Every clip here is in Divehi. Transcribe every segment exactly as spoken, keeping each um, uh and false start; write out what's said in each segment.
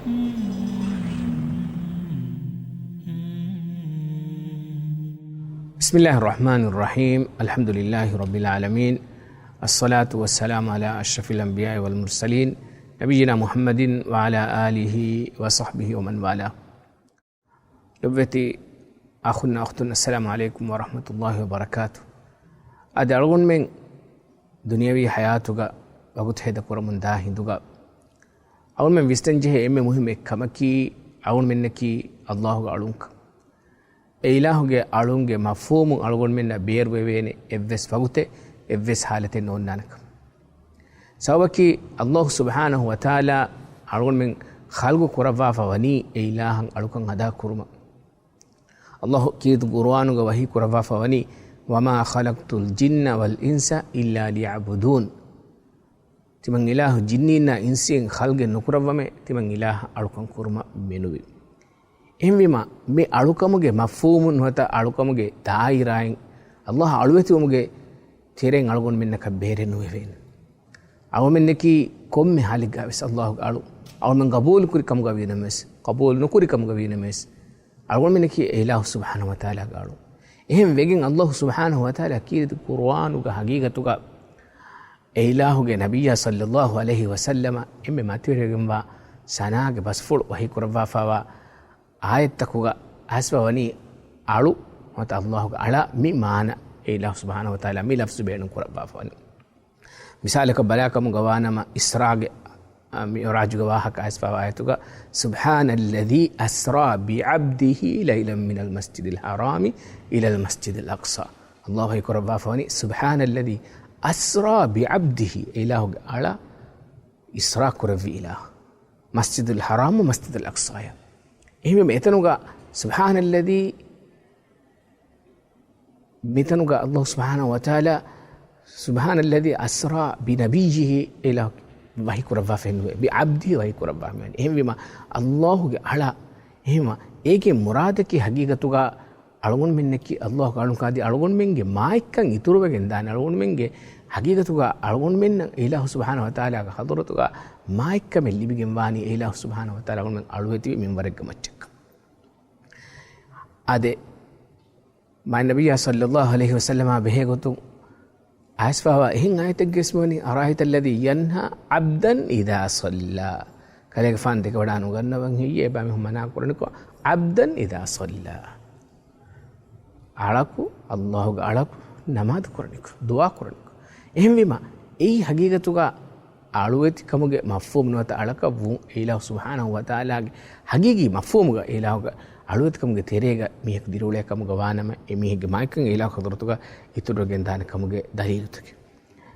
بسم الله الرحمن الرحيم. الحمد لله رب العالمين. الصلاة والسلام على أشرف الأنبياء والمرسلين، نبينا محمد وعلى آله وصحبه ومن والاه. ލޮބުވެތި އަޚުންނާ އުޚްތުން، އައްސަލާމު ޢަލައިކުމް ވަރަޙްމަތުﷲި ވަބަރަކާތު. އަދި އަޅުގަނޑުމެން ދުނިޔަވީ ޙަޔާތުގަ ވަގުތު ހޭދަ ކުރަމުން ދާ ހިނދުގަ، އަޅުމެން ވިސްނަން ޖެހޭ އެންމެ މުހިއްމު އެއް ކަމަކީ، އަޅުމެންނަކީ ﷲގެ އަޅުންކަން. އެ އިލާހުގެ އަޅުންގެ މަފްހޫމުން އަޅުގަނޑުމެންނަށް ބޭރުވެވޭނެ އެއްވެސް ވަގުތެއް، އެއްވެސް ޙާލަތެއް ނޯންނާނެކަން. ސަބަބަކީ، ﷲ ސުބްޙާނަހު ވަތަޢާލާ އަޅުގަނޑުމެން ޚަލްޤު ކުރައްވާފަ ވަނީ އެ އިލާހަށް އަޅުކަން އަދާ ކުރުމަށް. ﷲ ކީރިތި ޤުރުއާނުގަ ވަޙީ ކުރައްވާފަ ވަނީ، "وما خلقت الجن والإنس إلا ليعبدون." ތިމަން އިލާހު ޖިންނީންނާ އިންސީން ޚަލްޤެއް ނުކުރައްވަމޭ، ތިމަން އިލާހަށް އަޅުކަން ކުރުމަށް މެނުވި. އެހެންވީމަ، މި އަޅުކަމުގެ މަފްހޫމު ނުވަތަ އަޅުކަމުގެ ދާއިރާއިން، ﷲ އަޅުވެތިވުމުގެ ތެރެއިން އަޅުގަނޑުމެންނަކަށް ބޭރެއް ނުވެވޭނެ. އަޅުމެންނަކީ ކޮންމެ ޙާލެއްގަވެސް ﷲގެ އަޅު. އަޅުމެން ޤަބޫލު ކުރި ކަމުގަ ވީނަމަވެސް، ޤަބޫލު ނުކުރި ކަމުގަ ވީނަމަވެސް، އަޅުގަނޑުމެންނަކީ އެ އިލާހު ސުބްޙާނަހު ވަތަޢާލާގެ އަޅު. އެހެން ވެގެން ﷲ ސުބްޙާނަހު ވަތަޢާލާ ކީރިތި ޤުރުއާނުގަ ޙަޤީޤަތުގަ އެ އިލާހުގެ ނަބިއްޔާ ޞައްލައްލާހު ޢަލައިހި ވަސައްލަމަ އެންމެ މަތިވެރިވެގެންވާ ސަނާގެ ބަސްފުޅު ވަޙީ ކުރައްވާފައިވާ އާޔަތްތަކުގަ އައިސްފަ ވަނީ އަޅު ނުވަތަ ﷲގެ އަޅާ މި މާނަ އެ އިލާހު ސުބްޙާނަހު ވަތަޢާލާ މި ލަފްޒު ބޭނުން ކުރައްވާފަ ވަނީ. މިސާލަކަށް ބަލާކަމުގަ ވާނަމަ، އިސްރާގެ، އަ، މިޢުރާޖުގެ ވާހަކަ އައިސްފައިވާ އާޔަތުގަ، "سبحان الذي أسرى بعبده ليلا من المسجد الحرام إلى المسجد الأقصى." ﷲ ވަޙީ ކުރައްވާފަ ވަނީ، "سبحان الذي أسرى بعبده." އެ އިލާހުގެ އަޅާ އިސްރާ ކުރެއްވި އިލާހު. މަސްޖިދުލް ޙަރާމް ވަ މަސްޖިދުލް އަޤްޞާޔަށް. އެހެންވީމަ އެތަނުގަ، سبحان الذي، މިތަނުގަ ﷲ ސުބްޙާނަހު ވަތަޢާލާ، "سبحان الذي أسرى بنبيه" އިލާ ވަޙީ ކުރައްވާފައެއް ނުވޭ، "بعبده" ވަޙީ ކުރައްވާފައެއް ނުވޭ. އެހެންވީމަ، ﷲގެ އަޅާ، އެހެންވީމަ، އޭގެ މުރާދަކީ ޙަޤީޤަތުގަ އަޅުގަނޑުމެންނަކީ ﷲގެ އަޅުން ކާދި އަޅުގަނޑުމެންގެ މާތްކަން އިތުރުވެގެން ދާނެ. އަޅުގަނޑުމެންގެ ޙަޤީޤަތުގަ އަޅުގަނޑުމެންނަށް އެ އިލާހު ސުބްޙާނަހު ވަތަޢާލާގެ ޙަޟްރަތުގަ މާތްކަމެއް ލިބިގެން ވާނީ އެ އިލާހު ސުބްޙާނަހު ވަތަޢާލާ އަޅުގަނޑުމެން އަޅުވެތިވި މިންވަރެއްގެ މައްޗަށްކަން. އާދެ، މާތް ނަބިއްޔާ ޞައްލައްލާހު ޢަލައިހި ވަސައްލަމާ ބެހޭ ގޮތުން އައިސްފައިވާ އެހެން އާޔަތެއްގެ ވެސް ވަނީ، "أرأيت الذي ينهى عبدا إذا صلى." ކަލޭގެފާނު ދެކެވަޑާ ނުގަންނަވަން ހެއްޔޭ؟ އެބައިމީހުން މަނާ ކުރަނިކޮށް، "عبدا إذا صلى." އަޅަކު، ﷲގެ އަޅަކު ނަމާދު ކުރަނިކޮށް، ދުޢާ ކުރަނިކޮށް. އެހެންވީމަ، އެއީ ޙަޤީޤަތުގަ އަޅުވެތިކަމުގެ މަފްހޫމު ނުވަތަ އަޅަކަށް ވުން، އެ އިލާހު ސުބްޙާނަހު ވަތަޢާލާގެ ޙަޤީޤީ މަފްހޫމުގަ އެ އިލާހުގެ އަޅުވެތިކަމުގެ ތެރޭގަ މީހަކު ދިރިއުޅޭ ކަމުގަ ވާނަމަ، އެ މީހެއްގެ މާތްކަން އެ އިލާހު ޙަޟްރަތުގަ އިތުރުވެގެން ދާނެ ކަމުގެ ދަލީލުތަކެއް.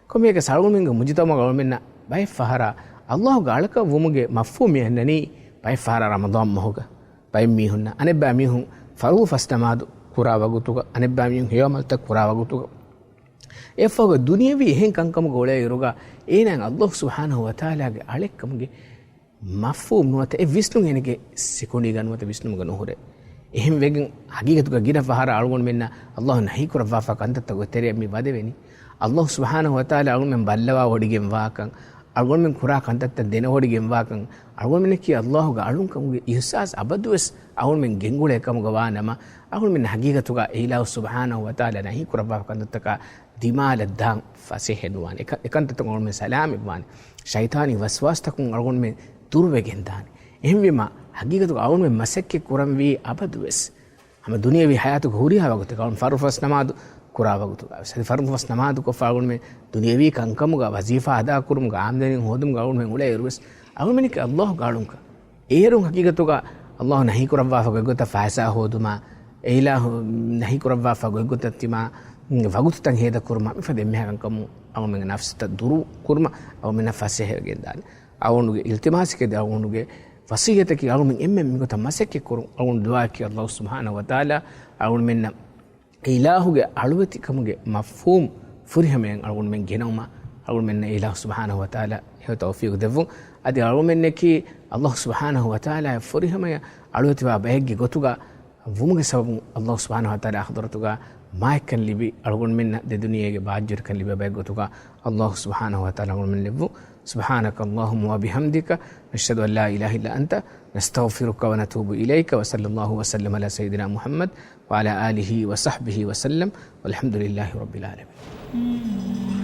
ކޮންމެއަކަސް އަޅުގަނޑުމެންގެ މުޖުތަމަޢުގަ އަޅުމެންނަށް ބައެއް ފަހަރާ ﷲގެ އަޅަކަށް ވުމުގެ މަފްހޫމް މި އަންނަނީ ބައެއް ފަހަރާ ރަމަޟާން މަހުގަ ބައެއް މީހުންނަށް، އަނެއްބައި މީހުން ފަރުޟު ފަސް ނަމާދު ކުރާ ވަގުތުގަ، އަނެއްބައި މީހުން ހެޔޮ ޢަމަލުތައް ކުރާ ވަގުތުގަ، އެއަށްފަހުގަ ދުނިޔަވީ އެހެން ކަންކަމުގަ އުޅޭއިރުގަ އޭނާއަށް ﷲ ސުބްޙާނަހު ވަތަޢާލާގެ އަޅެއްކަމުގެ މަފްހޫމް ނުވަތަ އެ ވިސްނުން އޭނަގެ ސިކުނޑީގަ ނުވަތަ ވިސްނުމުގަ ނުހުރޭ. އެހެން ވެގެން ޙަޤީޤަތުގަ ގިނަ ފަހަރަށް އަޅުގަނޑުމެންނަށް ﷲ ނަހީ ކުރައްވާފަ ކަންތައްތަކުގެ ތެރެއަށް މި ވަދެވެނީ. ﷲ ސުބްޙާނަހު ވަތަޢާލާ އަޅުގަނޑުމެން ބައްލަވާވޮޑިގެން ވާކަން، އަޅުގަނޑުމެން ކުރާ ކަންތައްތައް ދެނެވޮޑިގެން ވާކަން، އަޅުގަނޑުމެންނަކީ ﷲގެ އަޅުން ކަމުގެ އިޙްސާސް އަބަދުވެސް އަޅުގަނޑުމެން ގެންގުޅޭ ކަމުގަ ވާ ނަމަ، އަޅުގަނޑުމެން ޙަޤީޤަތުގަ އެ އިލާހު ސުބްޙާނަހު ވަތަޢާލާ ނަހީ ކުރައްވާފަ ކަންތައްތަކާ ދިމާލަށް ދާން ފަސޭހަ ނުވާނެ. އެކަ-، އެކަންތައްތަކުން އަޅުގަނޑުމެން ސަލާމަތްވާނެ. ޝައިޠާނީ ވަސްވާސްތަކުން އަޅުގަނޑުމެން ދުރުވެގެން ދާނެ. އެހެންވީމަ، ޙަޤީޤަތުގަ އަޅުގަނޑުމެން މަސައްކަތް ކުރަންވީ އަބަދުވެސް ހަމަ ދުނިޔަވީ ޙަޔާތުގެ ހުރިހާ ވަގުތެއް އަޅުން ފަރުޟު ފަސް ނަމާދު ކުރާ ވަގުތުގަ ވެސް. އަދި ފަރުޟު ފަސް ނަމާދު ކޮށްފަ އަޅުގަނޑުމެން ދުނިޔަވީ ކަންކަމުގަ ވަޒީފާ އަދާ ކުރުމުގަ އާމްދަނީ ހޯދުމުގަ އަޅުގަނޑުމެން އުޅޭއިރު ވެސް އަޅުގަނޑުމެންނަކީ ﷲގެ އަޅުންކަން. އޭރުން ޙަޤީޤަތުގަ ﷲ ނަހީ ކުރައްވާފަ ގޮތްގޮތަށް ފައިސާ ހޯދުމާ، އެ އިލާހު ނަހީ ކުރައްވާފަ ގޮތްގޮތަށް ތިމާ ވަގުތުތައް ހޭދަ ކުރުމާ، މިފަދަ އެންމެހާ ކަންކަމުން އަޅުގަނޑުމެންގެ ނަފްސުތައް ދުރު ކުރުމަށް އަޅުގަނޑުމެންނަށް ފަސޭހަވެގެން ދާނެ. އަޅުގަނޑުގެ އިލްތިމާސް ކެދެ އަޅުގަނޑުގެ ވަސިއްޔަތަކީ އަޅުގަނޑުމެން އެންމެން މިގޮތަށް މަސައްކަތް ކުރުން. އަޅުގަނޑު ދުޢާއަކީ ﷲ ސުބްޙާނަހު ވަތަޢާލާ އަޅުގަނޑުމެންނަށް އެ އިލާހުގެ އަޅުވެތިކަމުގެ މަފްހޫމް ފުރިހަމަޔަށް އަޅުގަނޑުމެން ގެނައުމަށް، އަޅުގަނޑުމެންނަށް އެ އިލާހު ސުބްޙާނަހު ވަތަޢާލާ ހެޔޮ ތައުފީޤު ދެއްވުން. އަދި އަޅުގަނޑުމެންނަކީ ﷲ ސުބްޙާނަހު ވަތަޢާލާ ފުރިހަމަޔަށް އަޅުވެތިވާ ބައެއްގެ ގޮތުގަ ވުމުގެ ސަބަބުން ﷲ ސުބްޙާނަހު ވަތަޢާލާ ޙަޟްރަތުގަ މާތްކަން ލިބި، އަޅުގަނޑުމެންނަށް ދެދުނިޔޭގެ ބާއްޖަވެރިކަން ލިބޭ ބައެއް ގޮތުގަ ﷲ ސުބްޙާނަހު ވަތަޢާލާ އަޅުގަނޑުމެން ލެއްވުން. سبحانك اللهم وبحمدك، نشهد أن لا إله إلا أنت، نستغفرك ونتوب إليك، وصلى الله وسلم على سيدنا محمد وعلى آله وصحبه وسلم، والحمد لله رب العالمين.